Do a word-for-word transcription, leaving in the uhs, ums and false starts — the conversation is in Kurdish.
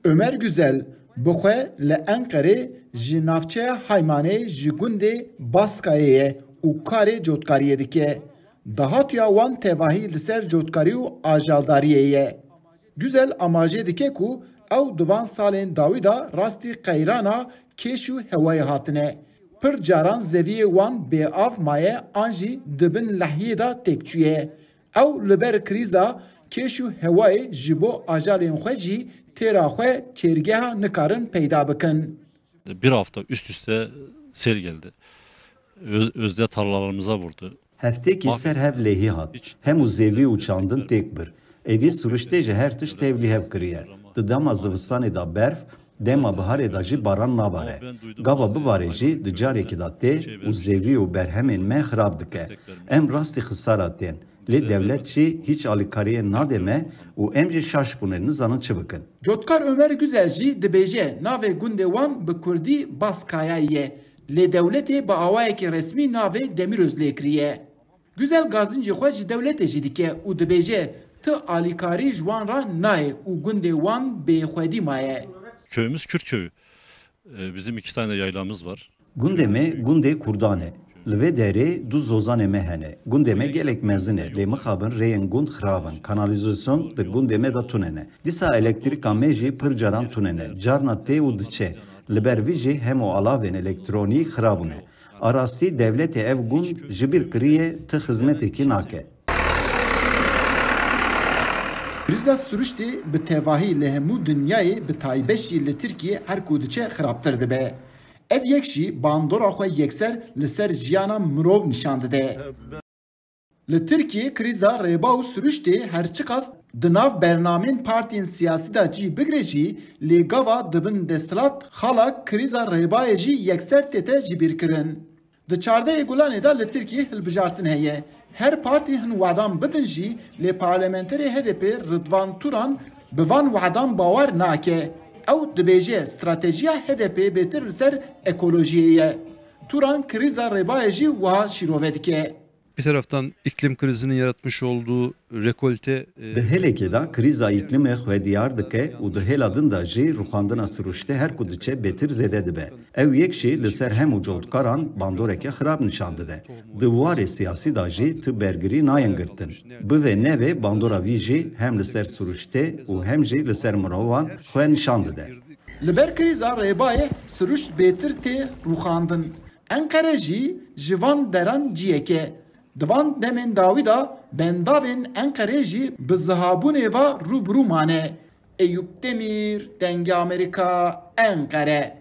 Ömer Güzel bi xwe li Enqerê ji navçeya Haymanê ji gundê Baskayê ye û karê cotkariyê dike. Dahatuya wan tevahî li ser cotkarî û ajaldariyê ye. Güzel amajê dike ku ew di van salên dawî de rastî qeyrana kêş û hewayê hatine. Pir caran zeviyê wan bêav maye an jî di bin lehiyê de têk çûye. Ew li ber krîza kêş û hewayê ji bo ajalên xwe jî têra xwe çêrgeha nikarin peyda bikin. Bir hafta üst üste sel geldi. Öz-, özde tarlalarımıza vurdu. Heftêkî ser hev lêhî hat. Hem û zevî û çandin têk bir. Êdî siruştê ji her tişt tevlî hev kiriye. Di dema zivistanê de berf, dema biharê de jî baran nabare. Gava bibare jî di carekî de tê û zevî û berhemên me xirab dike. Em rastî xisara tên. Lê dewlet jî hîç alîkariyê nade me û em jî şaş bûne, nizanin çi bikin. Cotkar Ömer Güzel jî dibêje navê gundê wan bi kurdî Baskayayî ye. Lê dewletê bi awayekî resmî navê Demîröz lê kiriye. Güzel gazincê xwe ji dewletê jî dike û dibêje ti alîkarî ji wan re nayê û gundê wan bêxwedî maye. Köyümüz Kürt köyü. E, bizim iki tane yaylamız var. Gundê me gundê Kurdan e. Li vê derê du zozanê me hene. Gundê me gelek mezin e, lê mixabin rêyên gund xirab in. Kanalîzasyon di gundê me de tune ne. Dîsa elektrîka me jî pir caran tune ne. Carna tê û diçe. Li ber vî jî hem û alavên elektronî xirabûne. A rastî dewletê ev gund ji bîr kiriye, ti xizmetekî nake. Krîza siruştê bi tevahî li hemû dinyayê, bi taybet jî li Tirkiyê her ku diçe xirabtir dibe. Ev yek jî bandora xwe yekser li ser jiyana mirov nîşan dide. Li Tirkiyê krîza rêba û siruştê her çiqas di nav bernamên partiyên siyasî de cî bigire jî, lê gava di bin desthilat xala krîza rêbayê jî yekser tête jibîrkirin. Di çardehê Gulanê de li Tirkiyê hilbijartin heye. Her partî hin wedan bidin jî, lê parlamenterê H D P Ridvan Turan bi van wedan bawer nake. Ew dibêje stratejiya H D P bêtir li ser ekolojiyê ye. Turan krîza rêbayê jî wiha şîrove dike. Bir taraftan iklim krizinin yaratmış olduğu rekolte, e, Di hêlekê de krîza îklimê xwe diyar dike û di hêla din de jî rûxandina siruştê her ku diçe bêtir zêde dibe. Ew yek jî li ser hem û cotkaran bandoreke xirab nîşan dide. Di warê siyasî de jî tu bergirî nayên girtin. Bivê nevê bandora vî jî hem li ser siruştê û hem jî li ser mirovan xwe nîşan dide. Li ber krîza rêbayê siruşt bêtir tê rûxandin. Enqere jî ji van deran ciyek e. Di van demên dawî de bendavên Enqerê jî bi zihabûnê ve rû bi rû mane. Eyûp Demîr, Dengê Amerîka, Enqere.